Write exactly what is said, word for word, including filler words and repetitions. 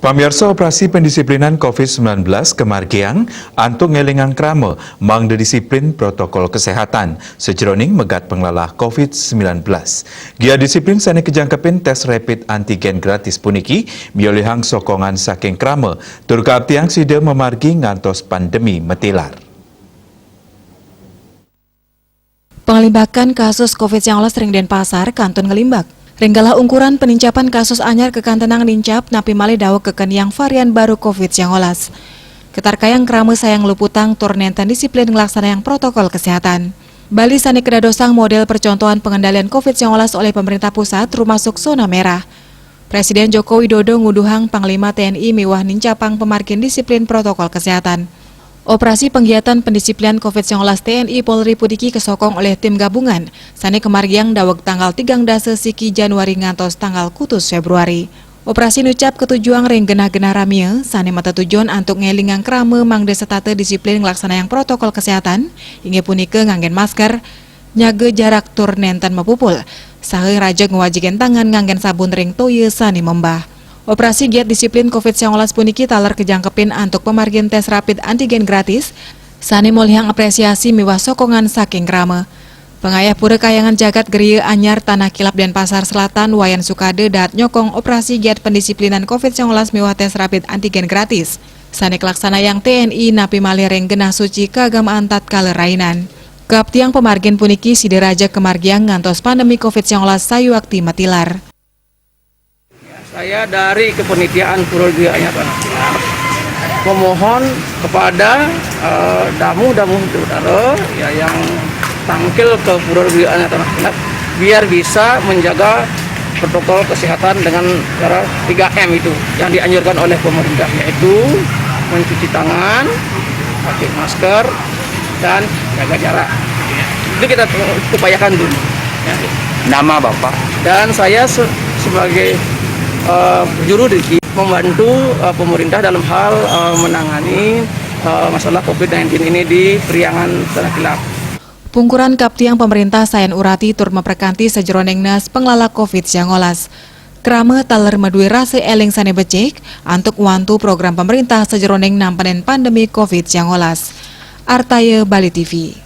Pamiarsa, operasi pendisiplinan covid sembilan belas kamargiang antuk ngelingang krama mangda disiplin protokol kesehatan sajeroning megat penglala covid sembilan belas. Giat disiplin sane kajangkepin tes rapid antigen gratis puniki miolihang sokongan saking krama tur kaaptiang sida mamargi ngantos pandemi matilar. Panglimbakan kasus covid sembilan belas ring Denpasar kantun nglimbak. Ring galah ungkuran panincapan kasus anyar kakantenang nincap napi malih daweg kakeniang varian baru covid sembilan belas. Katarkayang krama sayang luputang tur nenten disiplin nglaksanayang protokol kesehatan. Bali sane kadadosang model percontohan pengendalian covid sembilan belas oleh pemerintah pusat, termasuk zona merah. Presiden Joko Widodo nguduhang Panglima T N I miwah nincapang pamargin disiplin protokol kesehatan. Operasi penggiatan pendisiplinan covid sembilan belas T N I Polri puniki kasokong olih tim gabungan sane kamargiang daweg tanggal tigang dasa siki Januari ngantos tanggal kutus Februari. Operasi nucap katujuang ring genah-genah ramia sane matetujon antuk ngelingang krama mangda setata disiplin nglaksanayang protokol kesehatan, inggih punika nganggen masker, nyaga jarak tur nenten mapupul, saha raja ngwajigin tangan nganggen sabun ring toya sane membah. Operasi giat disiplin covid sembilan belas puniki taler kajangkepin antuk pamargin tes rapid antigen gratis sane molihang apresiasi miwah sokongan saking krama. Pangayah Pura Kahyangan Jagat Geria Anyar Tanah Kilap Denpasar Selatan, Wayan Sukade, dahat nyokong operasi giat pendisiplinan covid sembilan belas miwah tes rapid antigen gratis sane kalaksanayang T N I napi malih ring genah suci kaagamaan tatkala rainan. Kaaptiang pamargin puniki sida raja kamargiang ngantos pandemi covid sembilan belas sayuakti matilar. Saya dari Kepanitiaan Pura Geria Anyar Tanah Kilap memohon kepada, eh, damu-damu Bidadari, ya, yang tangkil ke Pura Geria Anyar Tanah Kilap biar bisa menjaga protokol kesehatan dengan cara tiga M itu yang dianjurkan oleh pemerintah, yaitu mencuci tangan, pakai masker, dan jaga jarak. Itu kita upayakan dulu. Ya. Nama Bapak? Dan saya se- sebagai, eh, juru diki membantu, eh, pemerintah dalam hal, eh, menangani, eh, masalah covid sembilan belas ini di Priangan Tanah Kilap. Pungkuran kaaptiang pamargin sayan urati tur maprakanti sajeroning nes penglala covid sembilan belas. Krama taler madue rasa eling sane becik antuk wantu program pamargin sajeroning nampenin pandemi covid sembilan belas. Artaya, Bali T V.